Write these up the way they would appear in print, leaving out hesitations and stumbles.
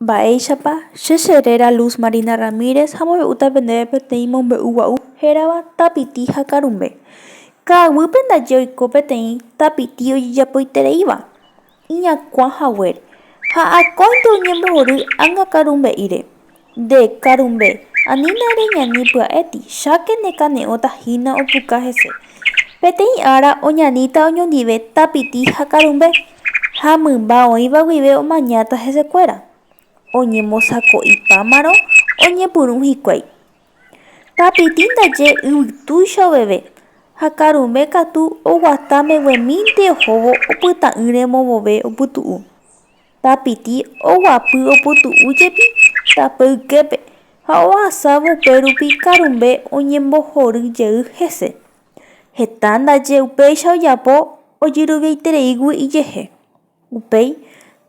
Mba'éichapa che cheréra Luz Marina Ramírez ha amombe'úta pendéve peteĩ mombe'ugua'u hérava Tapiti ha Karumbe. Ka'aguýpe ndaje oiko peteĩ tapiti ojejapoitereíva, iñakuã haguére ha akóinte oñembohory ág̃a karumbe'íre. Nde, karumbe, anína reñani pya'éti, cháke nekane'õta hína opuka hese. Peteĩ ára oñaníta oñondive tapiti ha karumbe, ha mymba oĩva guive omañáta hesekuéra. Oñembosako'ipámarõ oñepyrũ hikuái. Tapiti ndaje yvytúicha oveve, ha karumbe katu oguata mbeguemínte ohóvo opyta'ỹre movove opytu'u. Tapiti oguapy opytu'u jepi tape yképe ha ohasávo upérupi karumbe oñembohory jey hese. Heta ndaje upéicha ojapo ojeroviaitereígui ijehe. Upéi,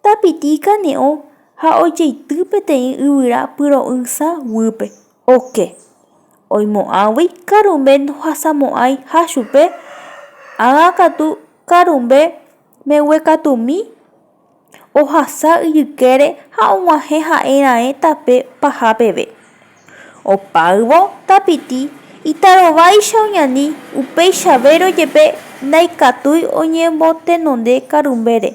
Tapiti ikane'õ ha ojeity peteĩ yvyra pyro'ysã guýpe, oke. Oimo'ãgui karumbe ndohasamo'ãi ha chupe, ág̃a katu karumbe mbeguekatumi ohasa ijykére ha og̃uahẽ ha'e raẽ tape paha peve. Opáyvo Tapiti itarováicha oñani, upeichavérõ jepe ndaikatúi oñemotenonde karumbére.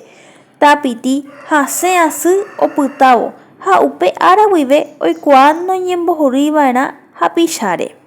Tapiti hasẽ asy opytávo ha upe ára guive oikuaa noñembohoryiva'erã hapicháre.